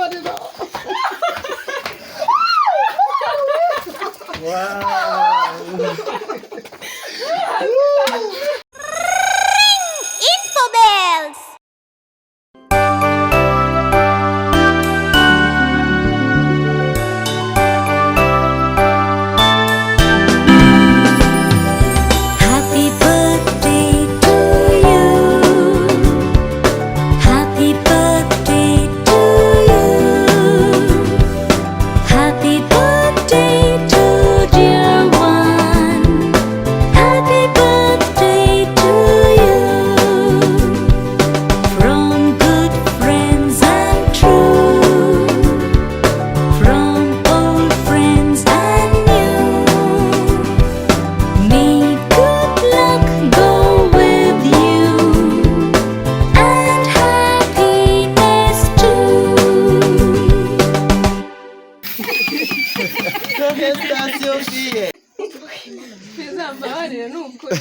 Mbabarira. Infobells. Happy birthday to you. Happy birthday to you. Happy birthday to dear one. Happy birthday to you. From good friends and true. From old friends and new. May good luck go with you and happiness too. Félicitations fille. Bizambabarire ni ukuri.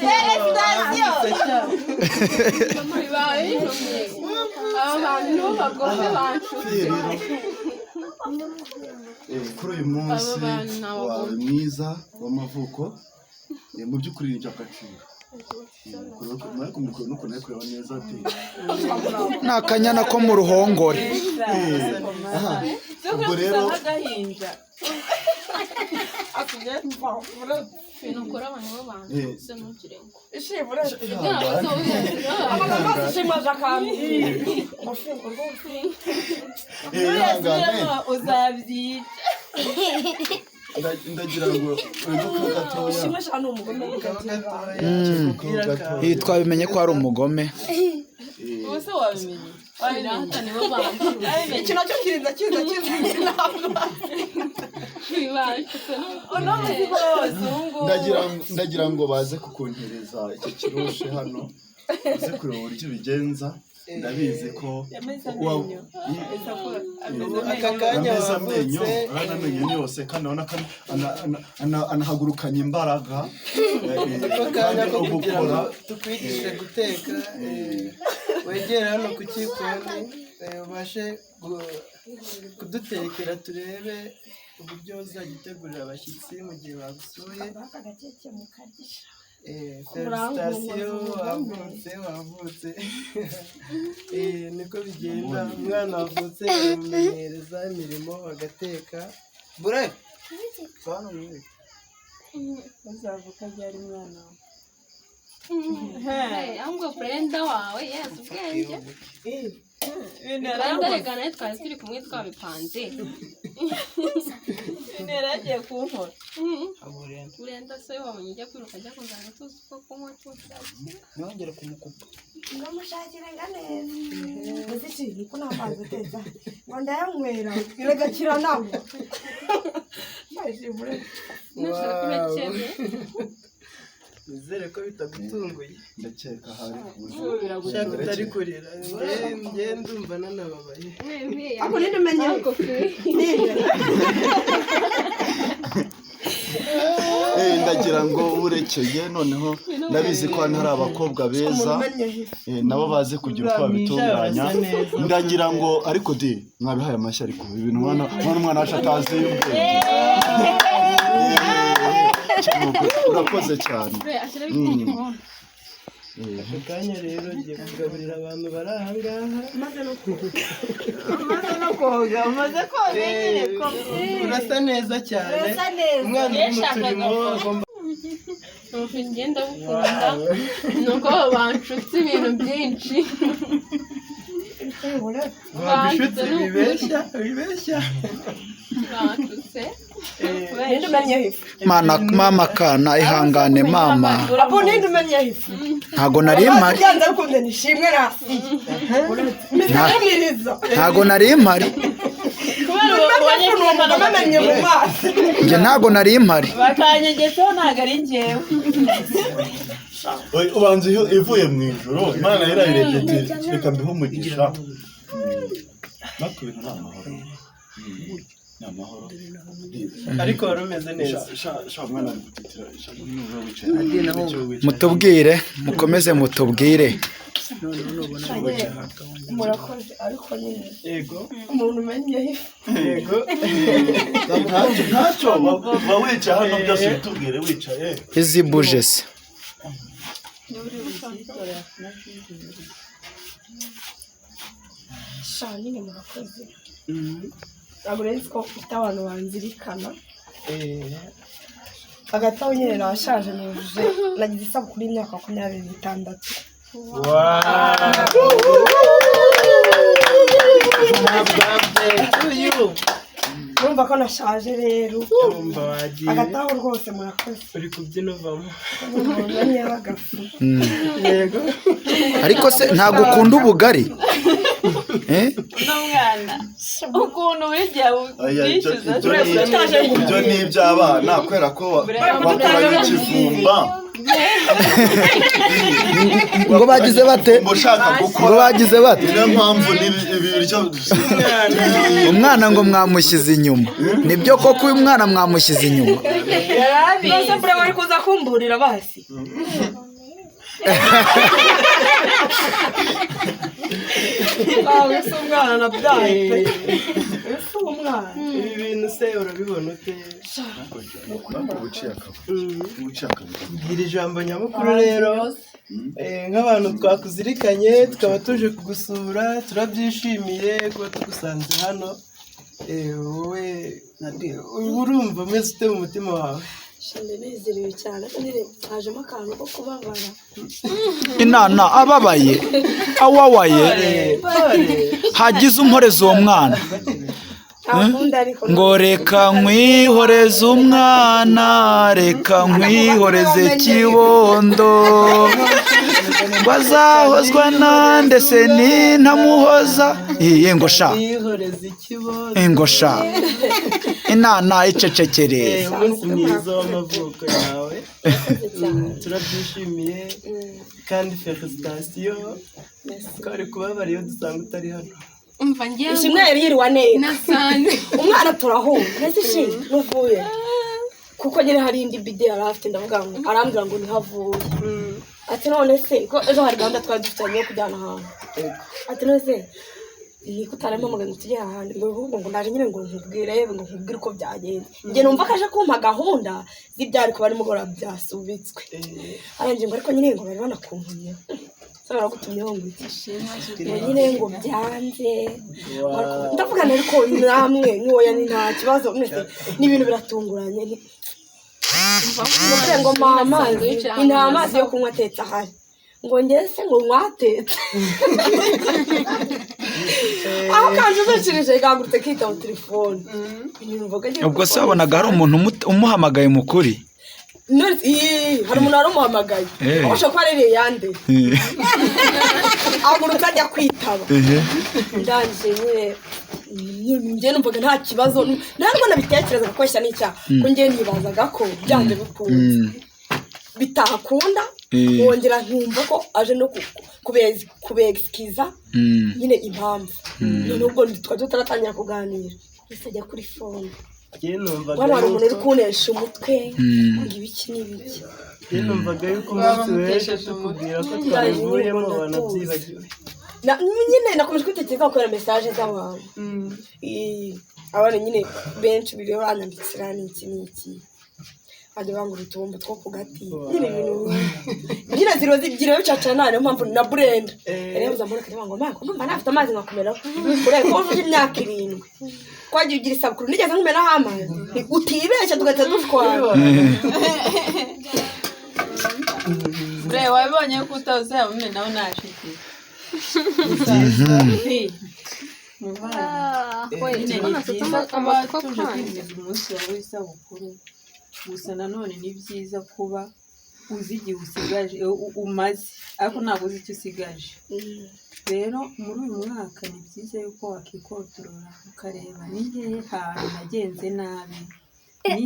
Félicitations. Bibaye inkomyi. Aba bantu bagombe banshutse. Kuri uyu munsi Aba bantu ni abagome. wawe mwiza w'amavuko, mu by'ukuri ni iby'agaciro. Ariko mukuru nuko nawe kureba neza ati Ni akanyana ko mu ruhongore. Aha, ubwo rero Ibintu ukora abantu bo banshutse ntugire ngo. Ihangane. Uzabyica. Ndagira ngo wibuke gatoya. Wibukeho gatoya. Iyi twabimenye ko ari umugome. Ubu se wabimenye? Birata nibo banshutse. Iki nacyo kirinda kiza kiza ntabwo. Banshutse Uno muzigo w'abazungu. Ndagira ngo baze kukonkereza icyo kirushe hano, uze kureba uburyo ubigenza. Ndabizi ko Yameze amenyo. Ameze Aka amenyo. kanya ameze amenyo, wavutse. urabona amenyo ni yose kandi urabona ko anahagurukanye imbaraga Ako kanya kandi ko no kugira gukora. ngo tukwigishe guteka, wegere hano ku gikoni, ubashe kudutekera turebe uburyo uzajya utegurira abashyitsi mu gihe bagusuye. Félicitations, wavutse wavutse. Niko bigenda, umwana wavutse bamumenyereza imirimo bagateka bure. Uzavuka ryari mwana wawe? Ahubwo Brenda wawe yes ubwenge. Ibintu Brenda yarankoze. reka nawe twari turi kumwe twabipanze. Ibintu yari agiye kunkora. Brenda se wabonye ujya kwiruka ajya kuzana tuzi two kunywa tushakira. Ntihongere kumukupa. Ngamushakira nga neza uzi iki niko namazi ateza ngo ndayanywera iragakira nawe. Nushaka urakene. Nizere ko bitagutunguye. Ndakeka hari kuza. Ushaka utari kurira, njye ndumva nanababaye. Ako ninde umenye? Ndagira ngo urekeye noneho, ndabizi ko hano hari abakobwa beza, nabo bazi kugira uko babitunganya. Ndagira ngo ariko di mwabihaye amashyi, ariko ibintu umwana wacu atazi ubwenge. Urakoze cyane. Aka kanya rero ngiye kugaburira abantu bari aha ngaha. Umaze no koga, umaze koga nyine ko. Urasa neza cyane. Urasa neza. Umwana uri mu turimo agomba Nuko ngenda gukunda nuko banshutse ibintu byinshi. Bagushutse bibeshya bibeshya. Banshutse. Ninde umenye ifu? Mana mama kana ihangane mama. Apo ninde umenye ifu? Ntago nari mpari. Byanze bikunze nishimwe nasiye. Mizamiriza. Ntago nari mpari. Kubera ubonye Umuntu umugome amenye mu maso. Njye ntago nari mpari. Bakanyegetseho ntabwo ari njyewe. Oye, ubanza iyo ivuye mu ijoro Imana yarayirebye iti reka mbihe umugisha, natwe ibintu ni amahoro. Ni amahoro. Ariko wari umeze neza. Sha mwana ari gutitira, sha nubwo wicaye. Mutubwire, mukomeze mutubwire. Murakoze, ariko nyine Yego. umuntu umenyeho ifu. Yego. Ntacyo ba, wicaye hano byose bitubwire wicaye. Izi buje se? Sha nyine murakoze, ntabwo nari nzi ko mfite abantu banzirikana. Hagati aho nyine nashaje, nujuje, nagize isabukuru y'imyaka 26. Birthday to you. Urumva ko nashaje rero. Urumva wagiye. Hagati aho rwose murakoze. Uri kubyina uvamo. Umuntu umenyeho agafu. Yego. Ariko se ntabwo ukunda ubugari? Eh? Uno mwana ukuntu buri gihe Aya, ubwishyuza. Ibyo ni iby'abana kubera ko bakoranye ikivumba. Ngo bagize bate? Ngo ushaka gukora. Ngo bagize bate? Niyo mpamvu ibi biryo. Umwana ngo mwamushyize inyuma. Nibyo koko, uyu mwana mwamushyize inyuma? Nose bure bari kuza kumburira basi. Ah, ese umwana nabyaye pe, ese umwana. Ibi bintu se urabibona ute? Uciye akaba uciye akaba. Bwira ijambo nyamukuru rero. Nk'abantu twakuzirikanye tukaba tuje kugusura, turabyishimiye kuba tugusanze hano. Wowe urumva umeze ute mu mutima wawe? Sha ndanezerewe cyane, ariko nyine hajemo akantu ko kubabara. Inana ababaye, awawaye. Hagize umporeza uwo mwana. Nta kundi ariko. Ngo reka nkwihoreze umwana, reka nkwihoreze kibondo, ngo azahozwa nande se nintamuhoza? Iye ngo sha. Yihoreza ikibondo. Ngo sha, inana icecekere. Umunsi mwiza w'amavuko yawe. Turabyishimiye kandi félicitations. Twari kubabara iyo dusanga utari hano. Umva ngewe. Ishimwe yari yiriwe aneka. Nasanze Umwana turahura, mbese shi nuvuye kuko nyine hari indi bide yari afite, ndavuga ngo arambwira ngo niho avuye. Ati none se ko ejo hari gahunda twari dufitanye yo kujyana ahantu, ati none se niko utarampamagaye ngo tujye ahantu? Ngo ahubwo ngo ndaje nyine ngo nkubwire, yewe ngo nkubwire uko byagenze. Njye numva ko aje kumpa gahunda z'ibyari kuba nimugoroba byasubitswe. Arangiye ngo ariko nyine ngo bari banakuntumyeho se, baragutumyeho ngo iki? Ngo nyine ngo byanze. Ndavuga nti ariko namwe nkoya ni nta kibazo mwese, ni ibintu biratunguranye. Ngo mpa amazi, ni nta mazi yo kunywa atetse ahari. Ngo ngese ngo mwatetse aho kanjuzukirije gahagurutse kitaba telefone. Numvaga agiye. Ubwo se wabonaga hari umuntu umuhamagaye mu kuri? None ii, hari umuntu wari umuhamagaye. Eh. Aho ushobora kuba ari yande, agurutse ajya kwitaba. Ndangije nyine njye numvaga nta kibazo, ntabwo nabitekerezaga ko n'icyaha, ko njye nibazaga ko byanze bikunze bitakunda. Nkongera nkumva ko aje no kubegisikiza nyine impamvu. None ubwo twari tutaratangira kuganira, gusa ajya kuri phone. Njye numvaga Hano hari umuntu uri yuko kunesha umutwe ngo ibiki n'ibiki. Njye numvaga yuko umunsi w'ejo tukubwira ko twabivuyemo wanabyibagiwe. Nyine nakomeje kwitekerezaho kubera message z'abantu. Abana nyine benshi biriwe banyandikira n'iki n'iki, bajya bangura utubombo two ku gati nyine, ibintu nyine ziriwe zibyiriwe bicacana. Niyo mpamvu na Burenda yari yabuze amaboko, akavuga ngo mama, ndumva nafite amazi nkakumeraho, urebe ko wujuje imyaka 7, ko wagiye ugira isabukuru nigeze nkumenaho amazi? Utibeshya tugahita dushwana. Bre, wabibonye ko utazamumenaho nta nshuti. Nyine ni byiza kuba tuje kwizihiza umunsi wawe w'isabukuru, gusa nanone ni byiza kuba uzi igihe usigaje, umaze, ariko ntabwo uzi icyo usigaje. Rero muri uyu mwaka ni byiza yuko wakikotorora ukareba ni hehe hantu nagenze nabi, ni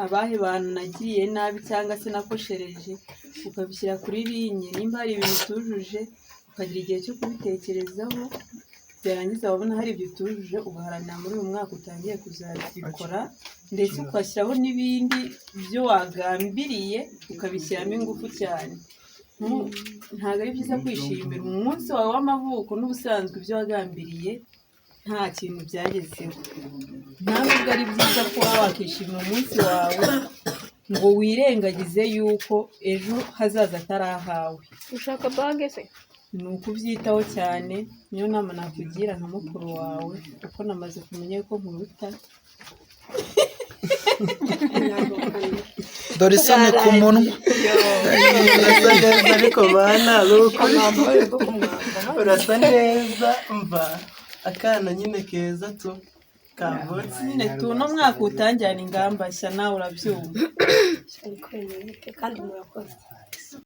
abahe bantu nagiriye nabi cyangwa se nakoshereje, ukabishyira kuri ligne. Nimba hari ibintu utujuje, ukagira igihe cyo kubitekerezaho. Byarangiza wabona hari ibyo utujuje, ugaharanira muri uyu mwaka utangiye kuzabikora, ndetse ugashyiraho n'ibindi byo wagambiriye ukabishyiramo ingufu cyane. Ntabwo ari byiza kwishimira umunsi wawe w'amavuko n'ubusanzwe ibyo wagambiriye nta kintu byagezeho. Nta nubwo ari byiza kuba wakishimira umunsi wawe ngo wirengagize yuko ejo hazaza atari ahawe. Ushaka bage se? Ni ukubyitaho cyane. Niyo nama nakugira nka mukuru wawe, kuko namaze kumenya ko nkuruta. Dore isoni ku munwa. Urasa neza ariko bana, ni ukuri urasa neza. Mva akana nyine keza tu kavutse. Nyine tu uno mwaka utangirana ingamba nshya, nawe urabyumva. Kandi murakoze.